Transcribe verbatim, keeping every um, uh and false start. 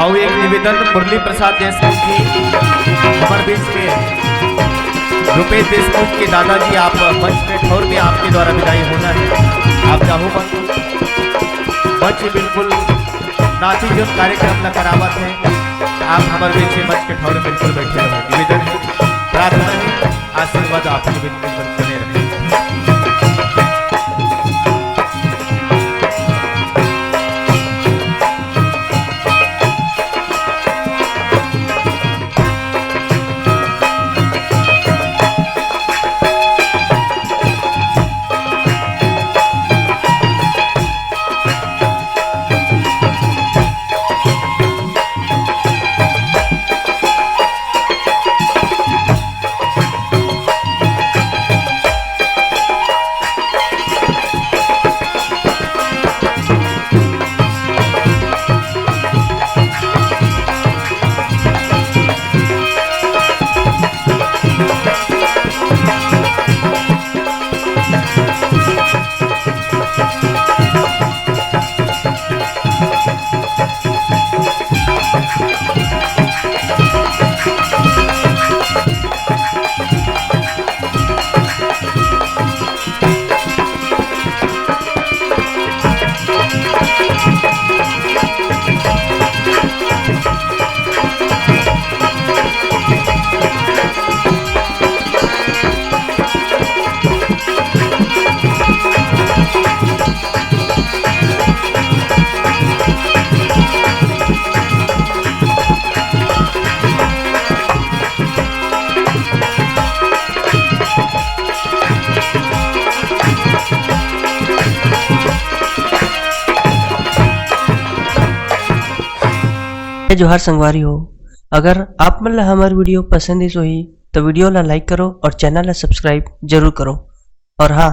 अउ एक निवेदन, मुरली प्रसाद देशमुख जी, हमर बीच के रुपेश देशमुख के दादाजी, आप मंच में ठौर में आपके द्वारा विदाई होना है, आप जाहू मत। मंच बिल्कुल नाती जो कार्यक्रम ला करावत है, आप हमर बीच में मंच के ठौर में बिल्कुल बैठे रहो। निवेदन, प्रार्थना है, आशीर्वाद आपके बिल्कुल बने रहे। जोहार संगवारी हो, अगर आप मन ला हमर वीडियो पसंद आइस होही, तो वीडियो ला लाइक करो और चैनल ला सब्सक्राइब जरूर करो। और हाँ,